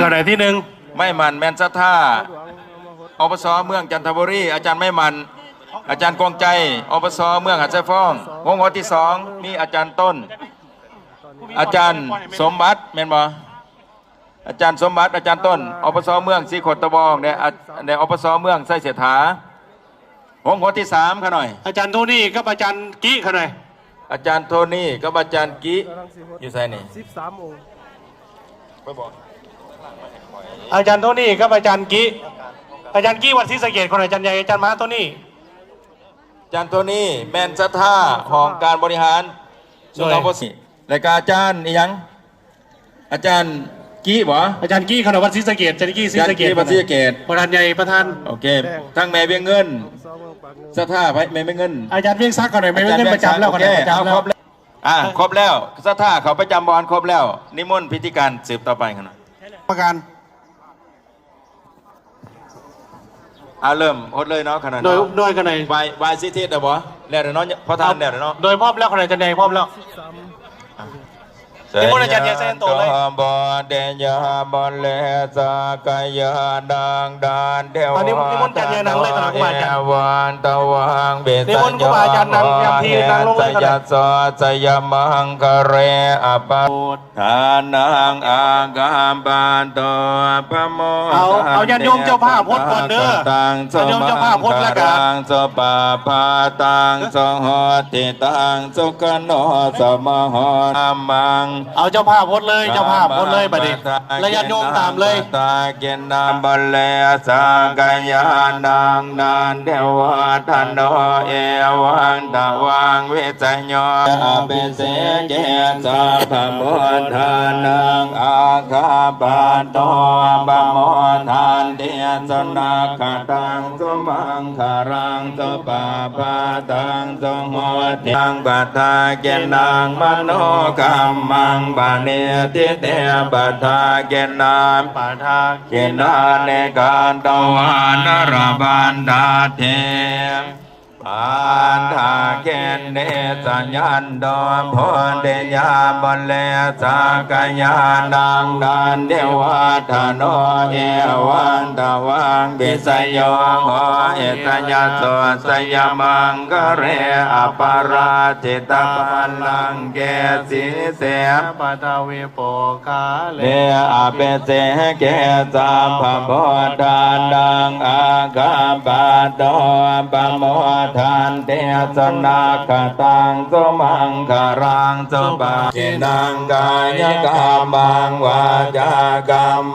ອັນໃດທີໜຶ່ງ ໄມ້ໝັ້ນ ແມ່ນສັດທາ ອປສ ເມືອງຈັນທະບູລີ ອາຈານໄມ້ໝັ້ນ ອາຈານກອງໃຈ ອປສ ເມືອງຫາດຊາຍຟອງ. ຫົວຂໍ້ທີສອງ ມີອາຈານຕົ້ນ ອາຈານສົມບັດ ແມ່ນບໍ່? ອາຈານສົມບັດ ອາຈານຕົ້ນ ອປສ ເມືອງສີໂຄດຕະບອງ ແລະ ອາ ແລະ ອປສ ເມືອງໄຊເສດຖາ. ຫົວຂໍ້ທີສາມ ຂະໜ້ອຍ ອາຈານໂທນີກັບອາຈານກິ ຂະໜ້ອຍ ອາຈານໂທນີກັບອາຈານກິ ຢູ່ໃສນີ້? ສິບສາມອົງ ໄປບອກ ອາຈານໂທນີກັບອາຈານກິ ອາຈານກິວັດສີສະເກດ ຂະໜ້ອຍ ອາຈານໃຫຍ່ ອາຈານມະຫາໂທນີ. ອາຈານໂທນີ ແມ່ນສັດທາຫ້ອງການບໍລິຫານສຸນທອນໂພສີ ແລະກະອາຈານອີ່ຫຍັງ? ອາຈານກີບໍ? ອາຈານກີ ຄະນະວັດສີສະເກດ ອາຈານກີ ສີສະເກດ ອາຈານກີວັດສີສະເກດ ປະທານໃຫຍ່ ປະທານ ໂອເຄ ທັງແມ່ວຽງເງິນ ສອງສອງເມືອງປາກເງິນ ສັດທາໄຜ? ແມ່ວຽງເງິນ ອາຈານວຽງສັກ ເອົາໜ້ອຍ ແມ່ວຽງເງິນປະຈຳແລ້ວ ໂອເຄ ເອົາ ຄົບແລ້ວ ອ່າ ຄົບແລ້ວ ສັດທາເຂົ້າປະຈຳບ່ອນຄົບແລ້ວ ນິມົນພິທີການສືບຕໍ່ໄປ ຄະນະກຳມະການ. ເອົາ ເລີ່ມຫົດເລີຍເນາະ ຂະໜ້ອຍ ໂດຍ ເນາະ ໂດຍຂະໜ້ອຍ ວາຍ ວາຍສິທິດແລ້ວບໍ່? ແລ້ວເນາະ ພໍ່ທ່ານ ແລ້ວເນາະ ໂດຍ ພ້ອມແລ້ວ ຂະໜ້ອຍ ຈະໄດ້ພ້ອມແລ້ວ ນິມົນອາຈານໃຫຍ່ໃສ່ໂຕເລີຍ ໂຕ ໂບເດຍະ ໂບເລ ສັກກະຍານັງ ດັນເທວະ ອັນນີ້ນິມົນອາຈານໃຫຍ່ນັ່ງເລີຍ ຂະໜ້ອຍ ຄູບາອາຈານ ເອວັງ ຕະວັງ ວິສະໂຍ ນິມົນຄູບາອາຈານນັ່ງ ເຕຍມທີ່ນັ່ງລົງເລີຍ ຂະໜ້ອຍ ໂຫ ເອສະ ຈະໂສ ຊະຍະມັງຄະເລ ອະປະ ທານັງ ອາຄາປະໂຕ ອະປະໂມ ເອົາ ເອົາຍາດໂຍມເຈົ້າພາບຫົດກ່ອນເດີ ຍາດໂຍມເຈົ້າພາບຫົດແລ້ວກະ ສຸປະພາຕັງ ສຸໂຫຕິຕັງ ສຸຂະໂນ ສະມະໂຫ ທຳມັງ ເອົາເຈົ້າພາບຫົດເລີຍ ເຈົ້າພາບຫົດເລີຍບາດນີ້ ແລະຍາດໂຍມຕາມເລີຍ ຍະຖາ ປັດຖະກິນນາ ໂບເລ ສັກກະຍານັງ ດັນເທວະ ທະໂນ ເອວັງ ຕະວັງ ວິສະໂຍ ອະພິເສເກ ສັບພະບຸດທານັງ ອາຄາປະໂຕ ອະປະໂມທັນຕິ ສຸນັກຂະຕັງ ສຸມັງຄະລັງ ສຸປະພາຕັງ ສຸໂຫຕິຕັງ ປັດຖະກິນນັງ ມະໂນກຳມັງ ປະນິດທິເຕ ປັດຖະກິນນາ ປັດຖະກິນນານິ ກາຕະວານະ ລະພັນຕະເຖ ປັດຖະກິນຕິ ສະຍັນໂຕ ໂພທິຍາ ໂພເລ ສັກກະຍານັງ ນັນທິວະທະໂນ ເອວັງ ຕະວັງ ວິສະໂຍ ໂຫ ເອສະຍະໂສ ຊະຍະມັງຄະເລ ອະປະລາຈິຕະບັນລັງເກ ສີເສ ປະທະວິ ໂພຄາເລ ອະພິເສເກ ສັບພະບຸດທານັງ ອາຄາປະໂຕ ອະປະໂມທັນຕິ ສຸນັກຂະຕັງ ສຸມັງຄະລັງ ສຸປະ ກິນນັງ ກາຍະກຳມັງ ວາຈາກຳ